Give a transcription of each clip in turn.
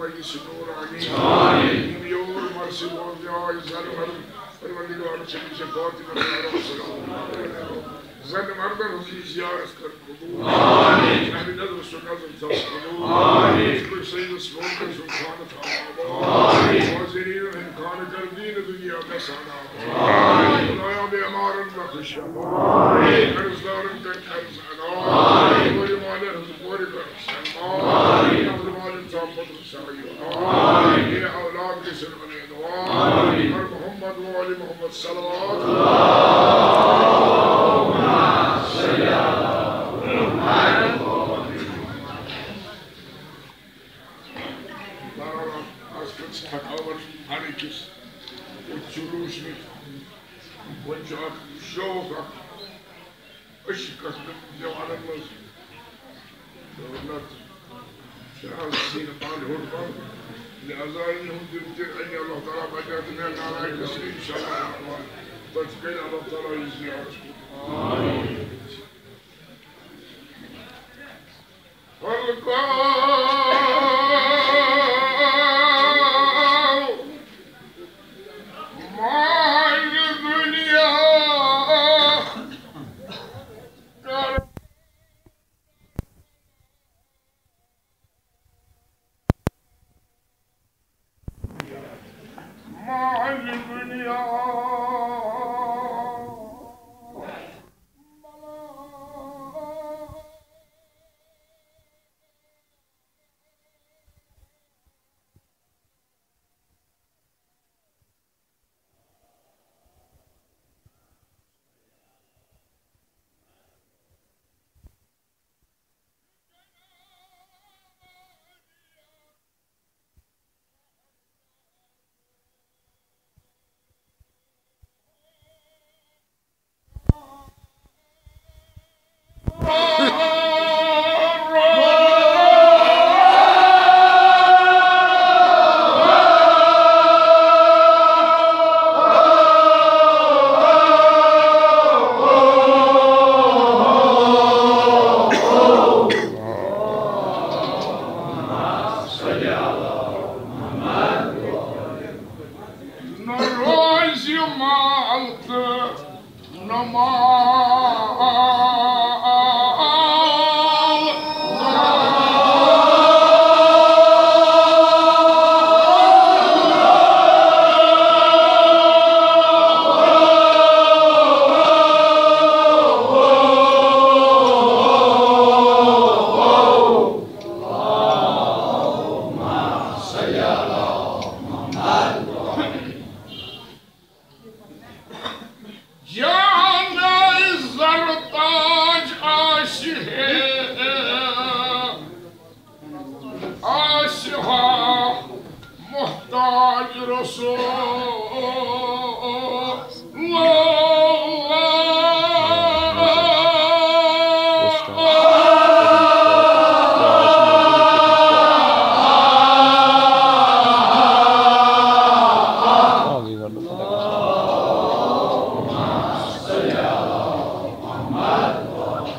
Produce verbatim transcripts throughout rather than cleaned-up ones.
مجلس نورانی۔ آمین۔ یور مرسی بوزنہِ آے زن مرد، پروردگار چھِ أمِس فاطمہ زہرا سلام اللہ علیہا۔ زن مردن ہٕنٛز یہِ زیارت کر قبول۔ آمین۔ اہل نظر سُنٛد نظر تھاو قبول۔ آمین۔ یِتھ پٲٹھۍ سٲنِس مُلکس سُنٛد خانہٕ تھاو آباد۔ آمین۔ حاضریٖنن ہٕنٛدۍ خانہٕ کر دیٖنہٕ دُنیا گژھان آباد۔ آمین۔ خدایا بیمارن بخش شفا۔ آمین۔ قرضدارن کر قرض ادا۔ آمین۔ کورِ والٮ۪ن ہٕنٛز کورِ کر سنبھال۔ آمین۔ نفرٕ والٮ۪ن تھاو پتہٕ سایہِ۔ آمین۔ اے اولاد گٔژھِن اُمید۔ آمین۔ محمد و آل محمد صلوات۔ بہرحال، از کٔر تھکاوٹ ہر أکِس۔ أتھۍ چھُ روشنی، وۄنۍ چھُ اکھ شوق اکھ۔ أسۍ چھِ کتھ جوانن منٛز، تہٕ نتہٕ چھِ از سینہٕ پانہٕ ہیوٚر پہن، لہذا یِہُنٛد دِل تہِ انہِ اللہ تعالیٰ بچا تہٕ مےٚ ناراض گژھِ نہٕ، انشاءاللہ الرحمن۔ تۄہہِ تہِ کرِ اللہ تعالیٰ یہِ زیارت۔ خلقو مال دنیا کر، مال دنیا۔ نہ روزِ مال تہٕ نہ مال۔ جان زر تاج آسہِ ہے، آسہِ ہا محتاج رسول اللہ۔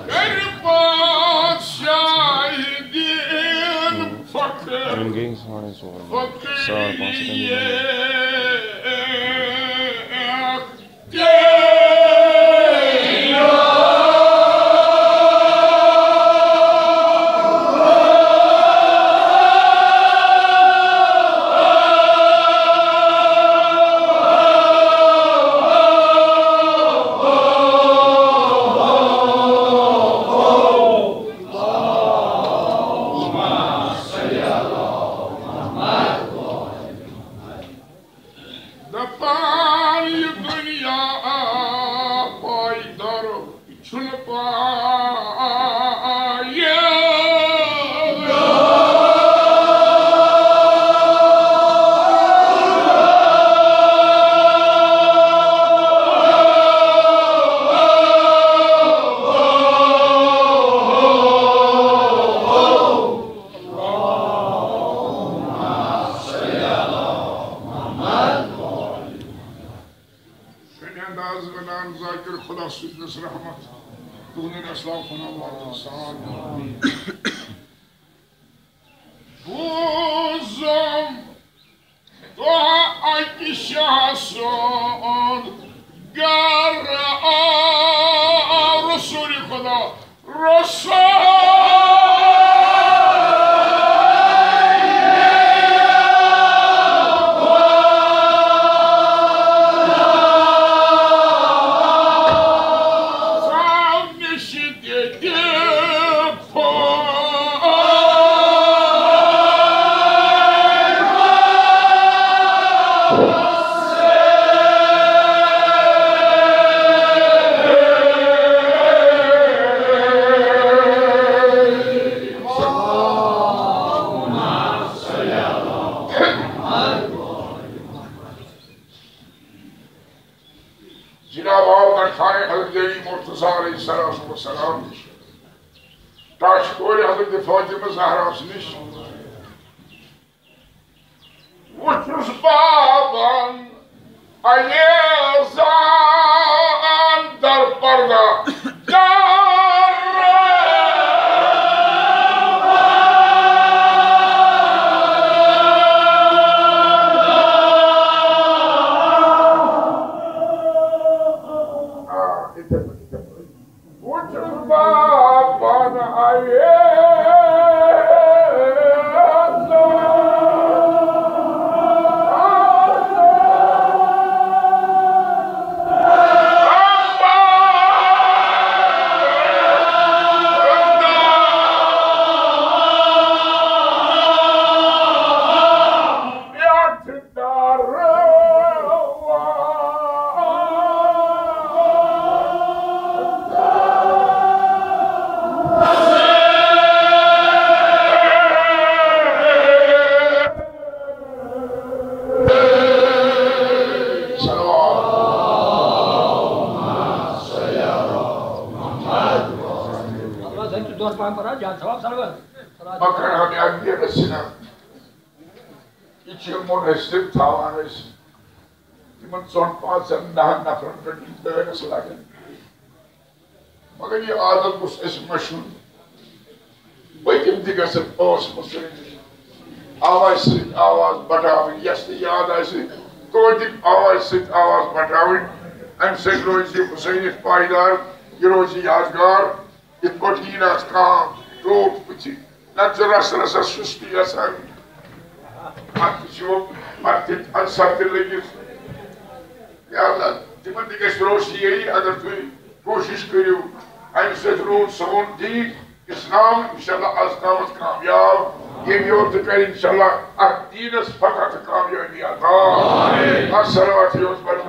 کرِ پادشاہی دین فخر۔ وۄنۍ گٔے ساڑے ژور منٹ۔ ساڑ پانٛژھ ہتھ۔ دپان یہِ دُنیا پایدار چھُنہٕ پایہِ۔ کمہِ انداز ونان ذاکر خدا سٕنٛدِس رحمت، تُہنٛدٮ۪ن اسلافن واتن سان۔ بوزو السلام نِش، ٹاش کورِ حضرت فاطمہ زہرا نِش۔ وُچھُس بابن علی زان در پردہ۔ وُچھُس بابن علی زان۔ مگر ہمیں اگلے رسنا، یہ چھ منحصر تھاوان أسۍ تِمن ژۄن پانٛژن دہن نفرن پٮ۪ٹھ یِم دٲرس لگن۔ مگر یہِ عادت گوٚژھ اَسہِ مشُن۔ پٔتِم تہِ گژھن پانٛژھ مُسلِم آوازِ سۭتۍ آواز بٹاوٕنۍ، یَس نہٕ یاد آسہِ، توتہِ آوازِ سۭتۍ آواز بٹاوٕنۍ۔ اَمہِ سۭتۍ روزِ یہِ حسینیت پایدار، یہِ روزِ یادگار۔ یِتھ پٲٹھۍ یی نہٕ اَتھ کانٛہہ ٹوٹھ بٕتھِ، نَتہٕ چھُ رَس رَسَس سُستی گژھان۔ اَتھ تہِ چھُ، اَتھ تہِ اَنسَر تہِ لٔگِتھ۔ لہذا تِمَن تہِ گژھِ روشنی یی، اگر تُہۍ کوٗشِش کٔرِو۔ اَمہِ سۭتۍ روٗد سون دیٖن اِسلام اِنشاءاللہ آز تامَتھ کامیاب۔ ییٚمہِ یوت تہِ کَرِ اِنشاءاللہ اَتھ دیٖنَس فتح تہٕ کامیٲبی عطا۔ آمین۔ اَتھ صلوات یوت پَرُن۔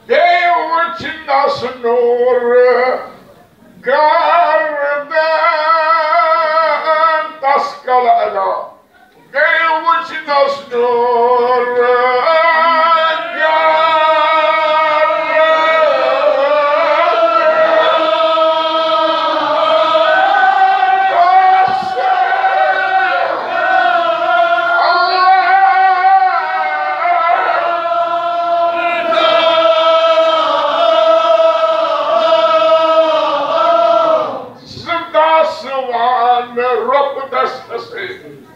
بیٚیہِ وٕچھ نس نوٗر گردن تس کل ادا۔ بیٚیہِ وٕچھ نس نوٗر گردن۔ زٕ دس وان رۄخ دستس،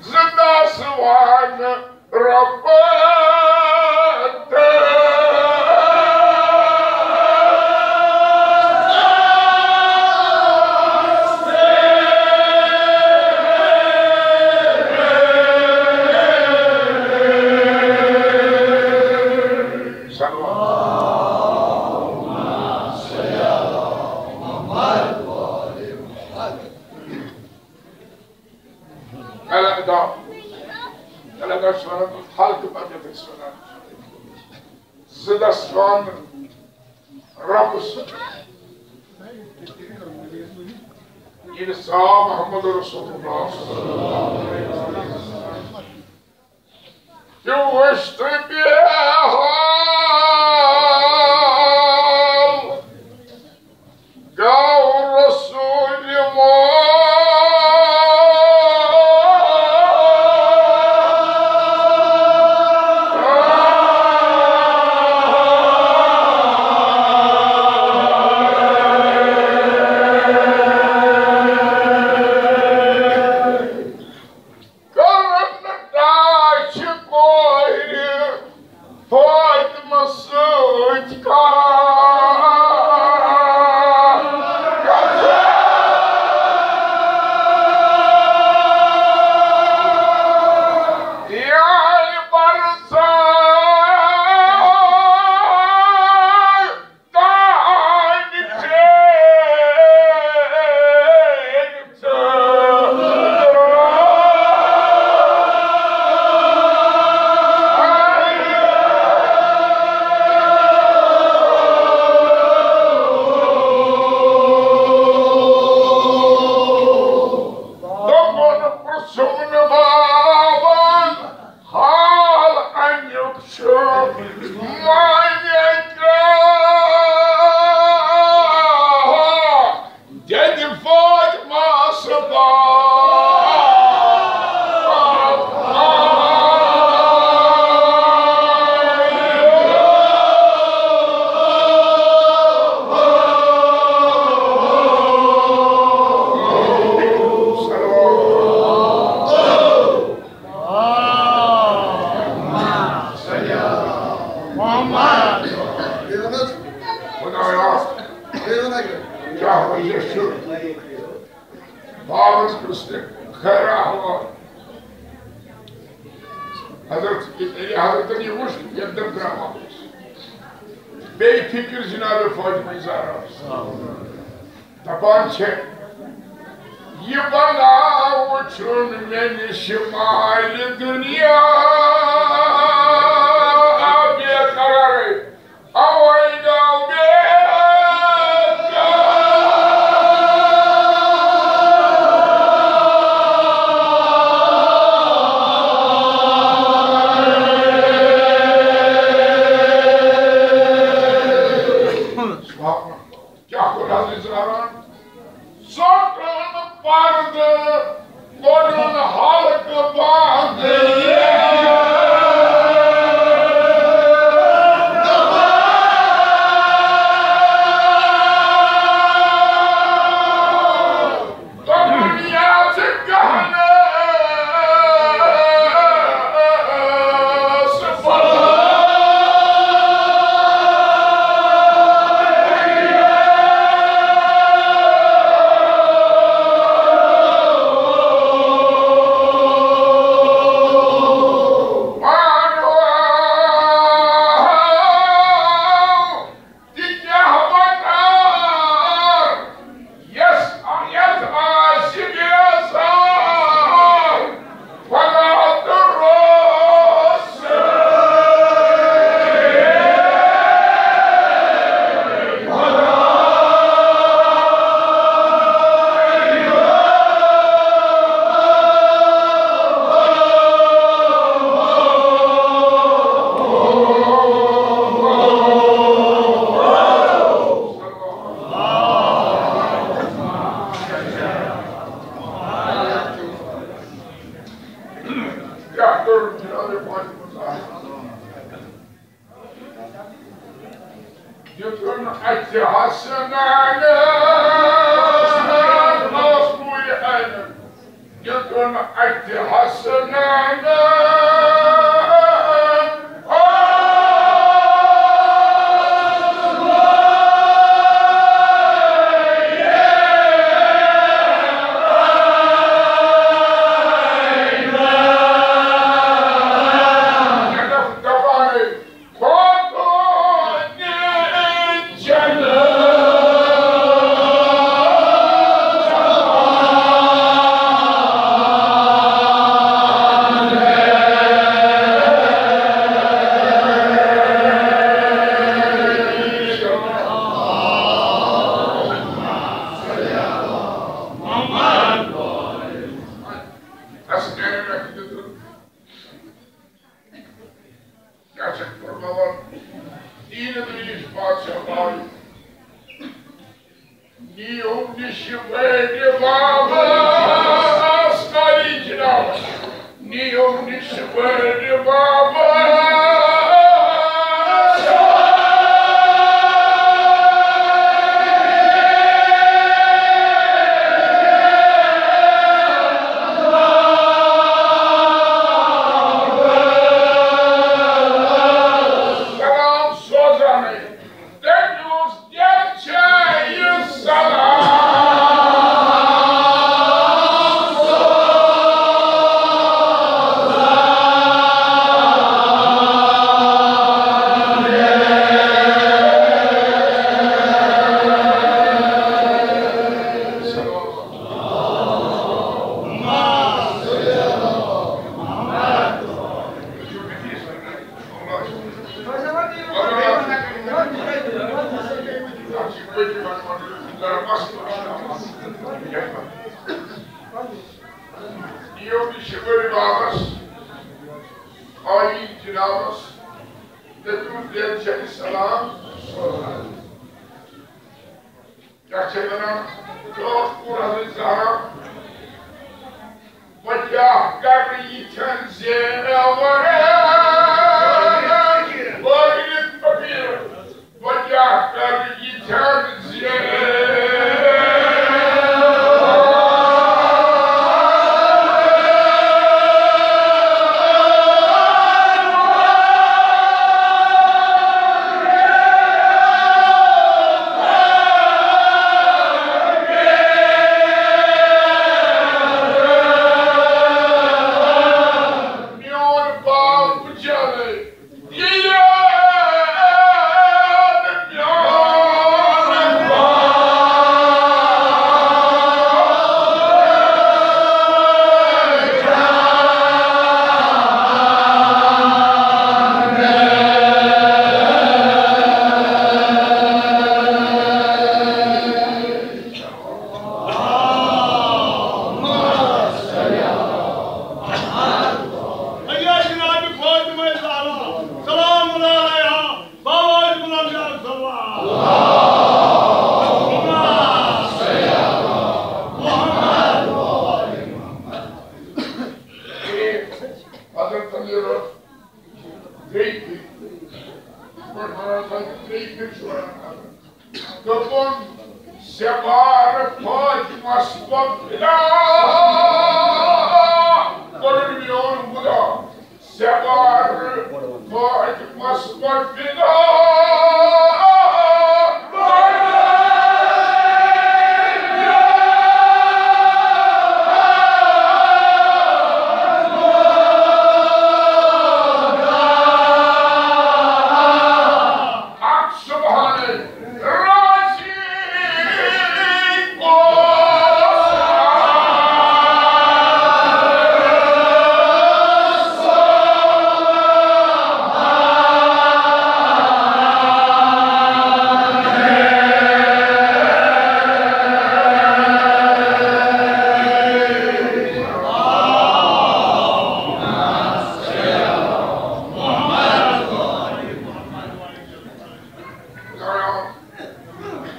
زٕ دس وان رۄخ۔ کلہٕ ادا، کلہٕ ادا چھِ وَنان، حلقہٕ پَتہٕ یَتھ أسۍ وَنان۔ زٕ دَس وَن رۄبَس۔ ییٚلہِ سا محمد رسول اللہ صلی اللہ علیہ وسلم تہِ وٕچھ تہٕ بے حال گوٚو رسول مول۔ کرن داچھ کورِ خیر احوال۔ حضرت، ییٚلہِ حضرتن یہِ وُچھ، یَتھ دَم درٛاو واپس۔ بیٚیہِ فِکر جناب فاطمہ زہرا۔ دَپان چھِ، یہِ بلاو چھُنہٕ مےٚ نِش مالہِ دُنیا، بے قرارٕے۔ کیٛاہ کوٚر حضرت زہران؟ ژوٚٹُن پردٕ، کوٚرُن حلقہٕ بنٛد۔ دوٚپُن، یَتھ گہنَس تہِ کیٛاہ وَنان، یَس، یَتھ آسہِ بیزار، فلا ترس۔ کیٛاہ کوٚر جناب پاک؟ دیُتُن اَتہِ حسنانَس، اوس پوٗرٕ عینَن۔ دیُتُن اَتہِ حسنانَس۔ کیٛاہ چھکھ فرماوان؟ دیٖن دُنیہٕچ بادشاہ آیہِ۔ نیوم نِش بٔڑۍ بابس، آس قاری جناب۔ نیوم نِش بٔڑۍ بابس۔ سلام سوزانٕے۔ تٔمۍ اوس دِل چھٲیِتھ سلام۔ یِم تہِ چھِ بٔڑۍ بابس، عٲلی جنابس، دٔپِو دِل چھٲیِتھ سلام۔ کیٛاہ چھِ وَنان؟ کیٛاہ اوس پوٗرٕ حضرت زہرا؟ بہٕ کیٛاہ کَرٕ یِتھٮ۪ن زیورَن؟ بہٕ کیٛاہ کَرٕ یِتھٮ۪ن زیورَن؟ دوٚپُن، ژےٚ بار فاطمس پٮ۪ٹھ فدا، کوٚرُن میون خدا۔ ژےٚ بار فاطمس پٮ۪ٹھ فدا۔ اکھ سبحان راضی گوٚو۔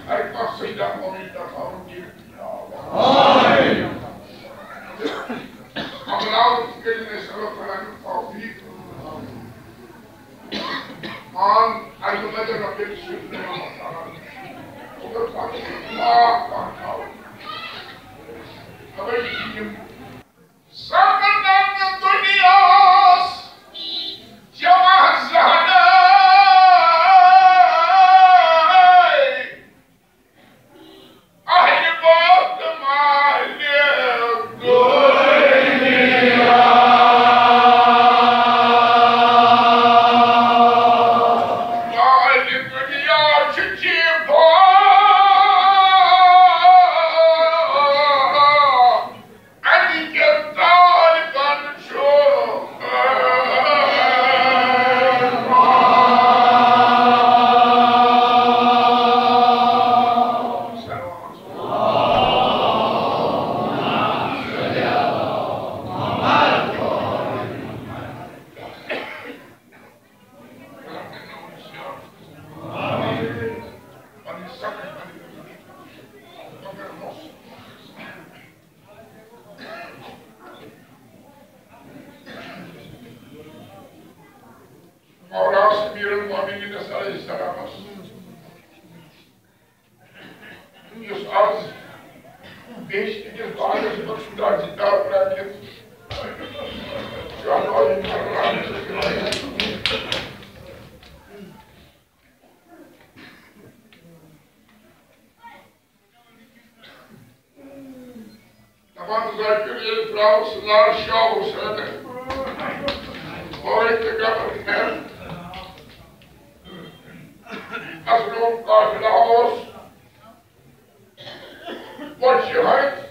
اگر کانٛہہ سجدہ مومن پٮ۪ٹھ تھاوُن کینٛہہ۔ آمین۔ ہم اللہ کے لیے سب قرآن توفیق۔ مان اجمل رب الشیخ۔ اگر پاک پاک تھاوُن۔ اگر یِم سرکردن دنیاس جمع زہنے۔ اہل بخت مالک دنیا۔ مالک دنیا چھُ چیفا۔ اَمہِ کٮ۪ن طالبن چھُ۔ مولا امیر المومنین علیہ السلام یُس آز بیٚیِس أکِس باغس منٛز چھُ درجہِ دار رٲوِتھ۔ دپان ذاکر ییٚلہِ درٛاوُس لال شاہ حسینس، بٲے تہٕ گبر ہٮ۪تھ، اصلُک قافلہ اوس بۄچھِ ہٕنٛدۍ۔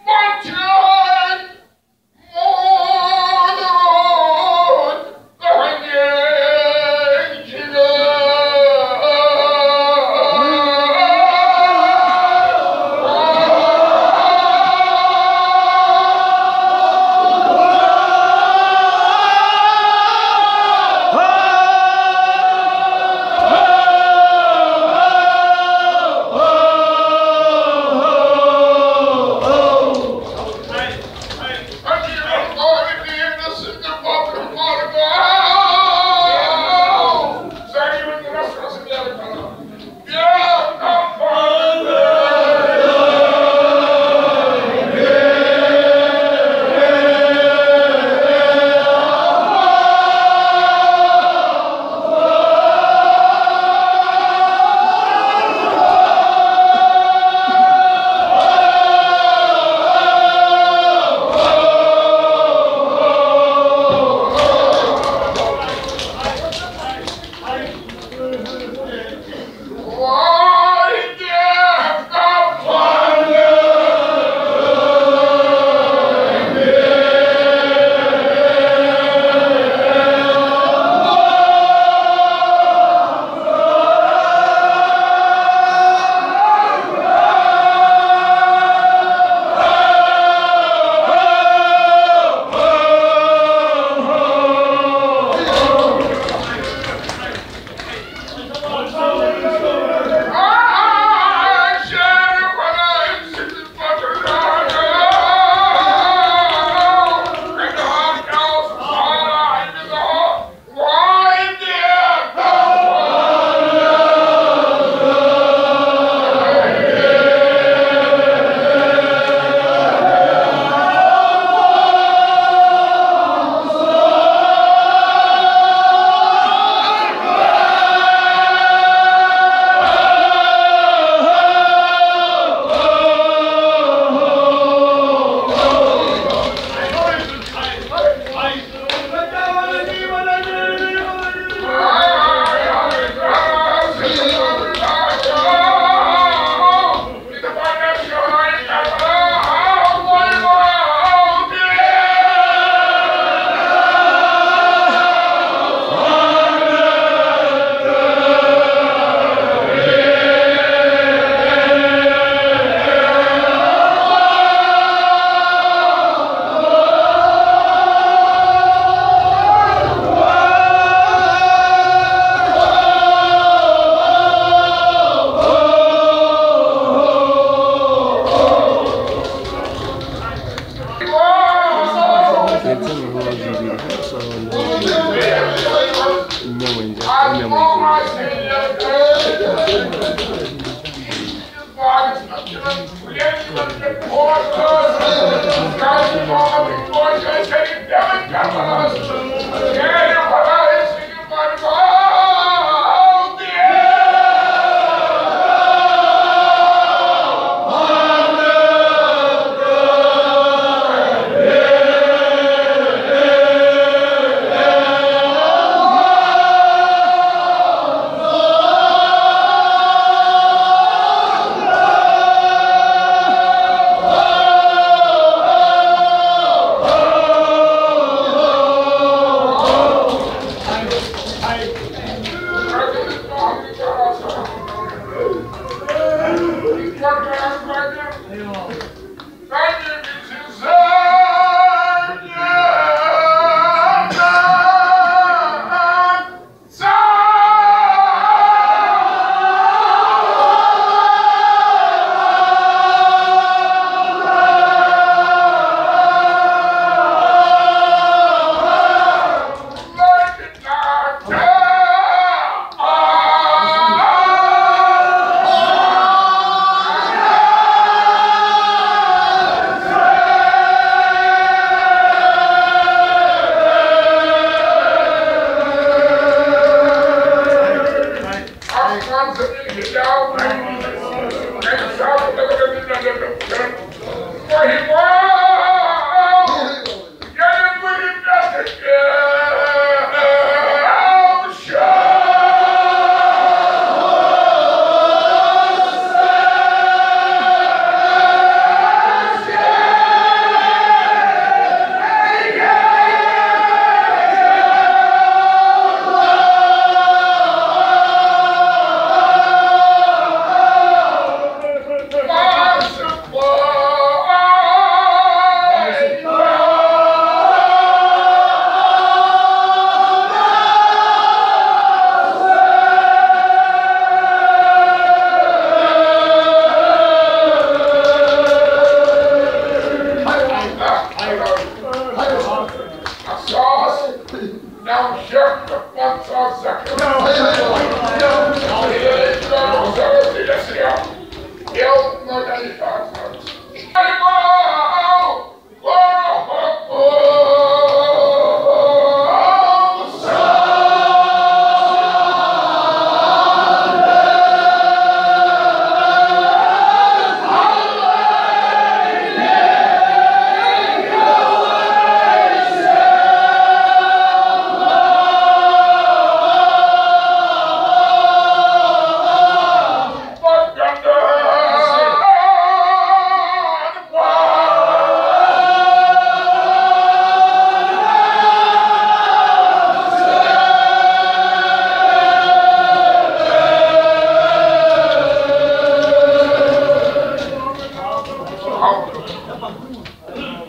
بۄچھِ ہٕنٛدۍ۔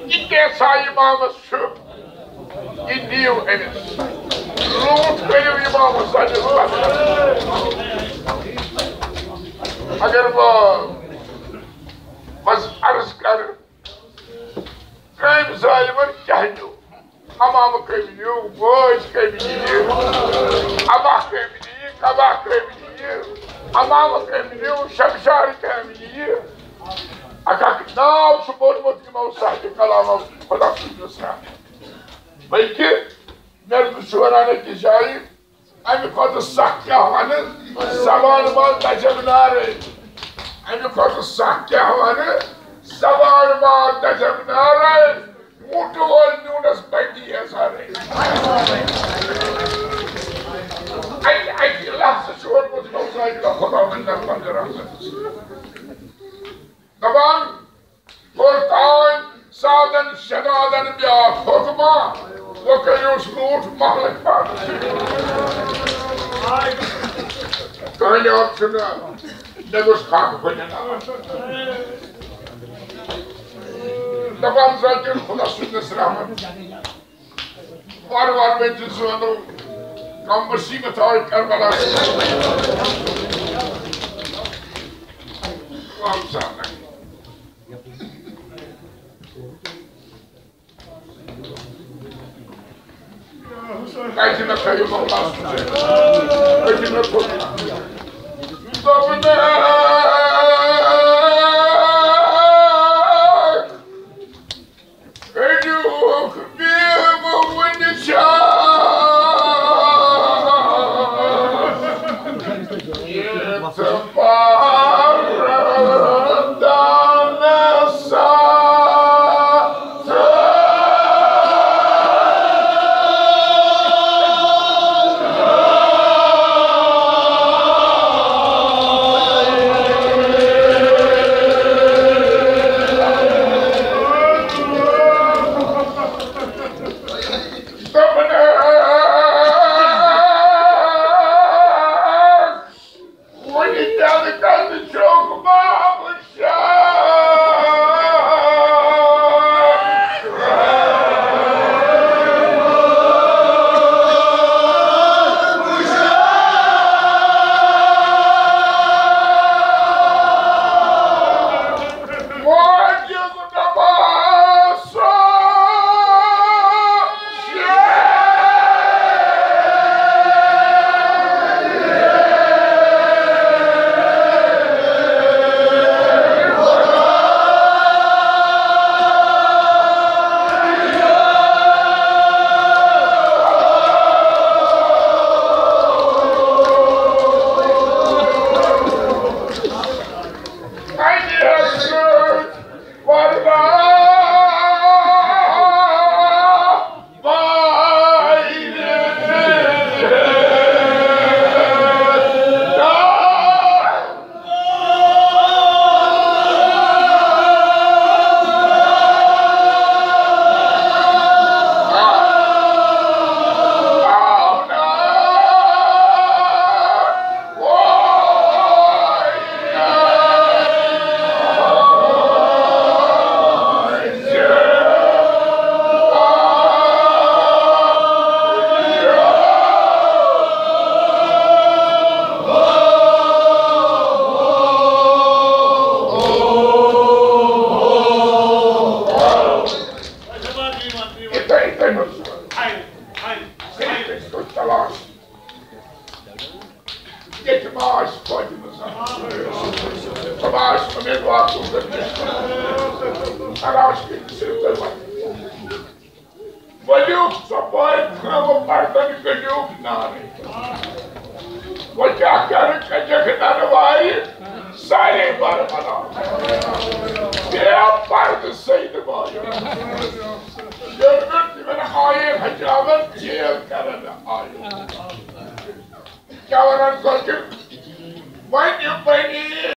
یہِ کیٛاہ سا اِمامَس چھُ، یہِ دِیِو أمِس۔ لوٗٹھ کٔرِو اِمامَس سٕنٛدِس بدلس۔ اگر بہٕ بس عرض کرٕ، کٔمۍ ظٲلمَن کیٛاہ نیوٗ؟ اَمامہٕ کٔمۍ نیوٗ؟ بٲج کٔمۍ نِیہِ؟ اَبا کٔمۍ نِیہِ؟ کَبا کٔمۍ نِیہِ؟ اَمامہٕ کٔمۍ نیوٗ؟ شمشار کٔمۍ نِیہِ؟ اَکھ اَکھ ناو چھُ بوٚرمُت یِمو صاحبِ کلامو خۄدا سٕنٛدِس رحمتس۔ بلکہِ مےٚ چھُ وَنان أکِس جایہِ، اَمہِ کھۄتہٕ سخ کیٛاہ وَنہٕ؟ زبان ما دَجَم نارے۔ اَمہِ کھۄتہٕ سخ کیٛاہ وَنہٕ؟ زبان ما دَجَم نارے۔ موٹہٕ وول نیوٗنَس بٔنٛگی یَزارے۔ اَکہِ، اَکہِ لفظہٕ چھُ ووٚنمُت، یہِ اوس اَکہِ دۄہ خۄداوندَن پنٛنہِ رحمتہٕ سۭتۍ۔ دَپان، کوٚر تام سادن شدادن بیٛاکھ حُکما، وۄنۍ کٔرِوس لوٗٹھ محلہٕ پانس۔ کانیاب چھُنہٕ، مےٚ گوٚژھ کانٛہہ کُنہِ ناو۔ دَپان ذاکر خۄدا سٕنٛدِس رحمت۔ وارٕ وارٕ ؤتھۍ زِ زٲنو، کم مُصیبت آے کربلاہس۔ وَن سا۔ کتہِ نہ تھٲیِو مولس۔ کتہِ نہ تھٲیِو۔ دوٚپُن، خراب کٔرِتھ صرف تۄہہِ وَنہٕ۔ ؤلِو صفٲیی خٲمہٕ بردن کٔڑِو نارٕ۔ وۄنۍ کیٛاہ کَرٕ کَجَکھ نَنہٕ وارِ سارے بَرٕ بَناو۔ بے پردٕ سید بایو۔ ییٚلہِ مےٚ تِمن آیے ہجامت جیل کرن آیو۔ کیٛاہ وَنان کٲشِر؟ وۄنۍ بنی